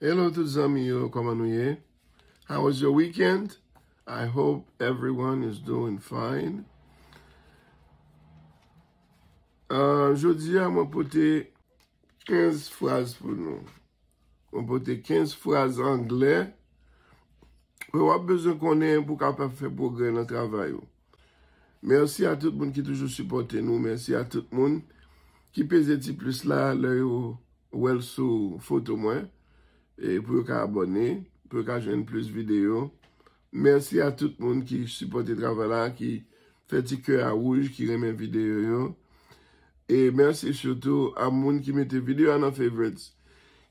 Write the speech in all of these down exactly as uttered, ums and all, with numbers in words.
Hello tout zanmi yo, kòman nou ye? How was your weekend? I hope everyone is doing fine. Uh, jodi a, mwen pote kenz fraz pou nou. Mwen pote kenz fraz anglè ke w ap bezwen konnen pou w kapab fè pwogrè nan travay ou. Mèsi a tout moun ki toujou sipòte nou. Mèsi a tout moun ki peze ti plis la lè yo wè l sou foto mwen, e pou yo ka abòne, pou yo ka jwenn plis videyo. Mèsi a tout moun ki sipòte travay la, ki fè ti kè a wouj, ki renmen videyo yo. E mèsi sitou a moun ki mete videyo a nan favorites,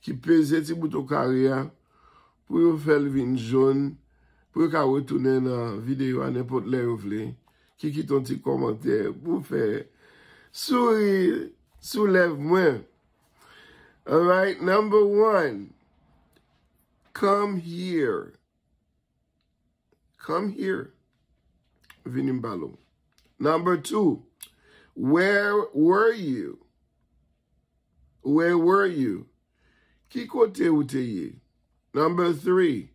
ki peze ti bouton kare a pou yo fè l vin jòn, pou yo ka retounen nan videyo a nenpòt lè yo vle, ki kite yon ti kòmantè pou fè souri sou lèv mwen. Alright, number one. Come here. Come here. Vini m pale w. Number two. Where were you? Where were you? Ki kote ou te ye? Number three.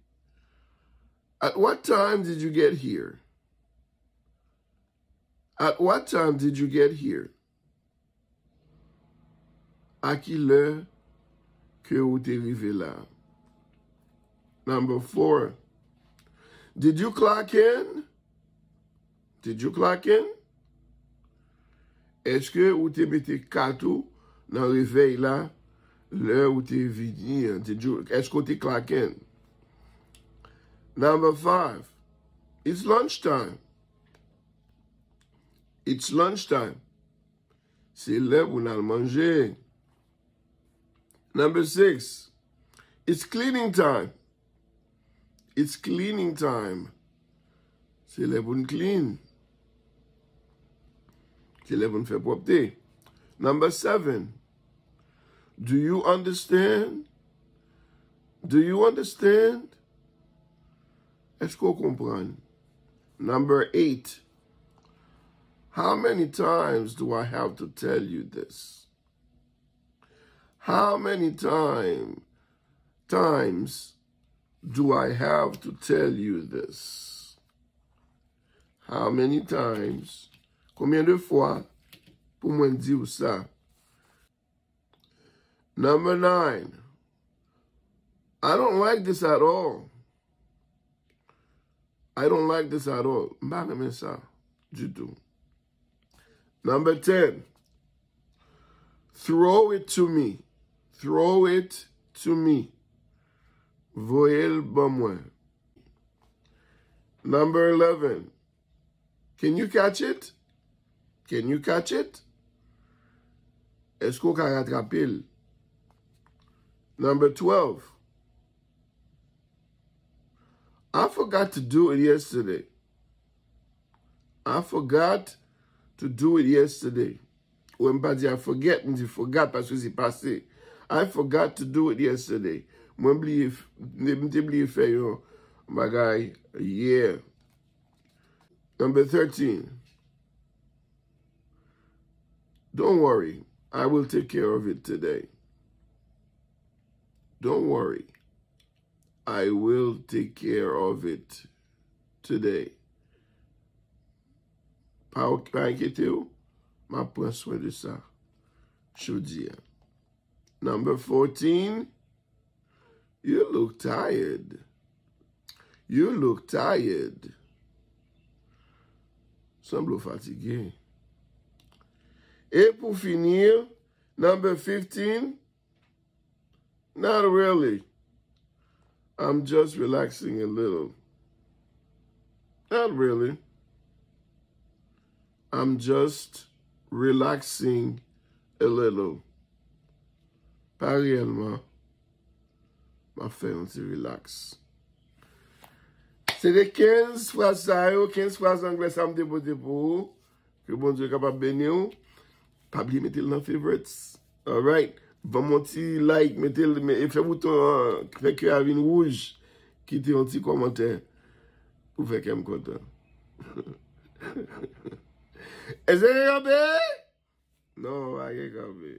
At what time did you get here? At what time did you get here? A ki lè ke ou te rive la? Number four. Did you clock in? Did you clock in? Èske ou te mete kat ou nan revèy la lè ou te vini an? Did you, èske ou te clock in? Number five. It's lunchtime. It's lunchtime. Se lè pou n al manje. Number six. It's cleaning time. It's cleaning time. Se lè pou n clean. Se lè pou n fè pwòpte. Number seven. Do you understand? Do you understand? Èske w konprann? Number eight. How many times do I have to tell you this? How many time, times do I have to tell you this? How many times? Konbyen de fwa pou mwen di w sa? Number nine. I don't like this at all. I don't like this at all. M pa renmen sa ditou. Number ten. Throw it to me. Throw it to me. Voye l ban mwen. Number eleven. Can you catch it? Can you catch it? Èske w ka ratrape l? Number twelve. I forgot to do it yesterday. I forgot to do it yesterday. Ou wè, m pa di I forget, m di forgot paske se pase. I forgot to do it yesterday. Mwen bliye, m te bliye fè yon bagay yè. Number thirteen. Don't worry, I will take care of it today. Don't worry, I will take care of it today. Pa, pa enkyete w, m ap pran swen de sa jodi a. Number fourteen. You look tired. You look tired. Sanble w fatige. E pou fini, number fifteen. Not really. I'm just relaxing a little. Not really. I'm just relaxing a little. Pa reyèlman. M ap fè yon ti relax. Se te kenz fraz sa yo, kenz fraz anglè sa m te pote pou ou. Ke Bondye kapab beni w. Pa bliye mete l nan favorites. Alright. Ban m yon ti like, mete l, me- fè bouton an, fè kè a vin wouj. Kite yon ti kòmantè pou fè kè m kontan. Èske gen kanpe? Non, pa gen kanpe.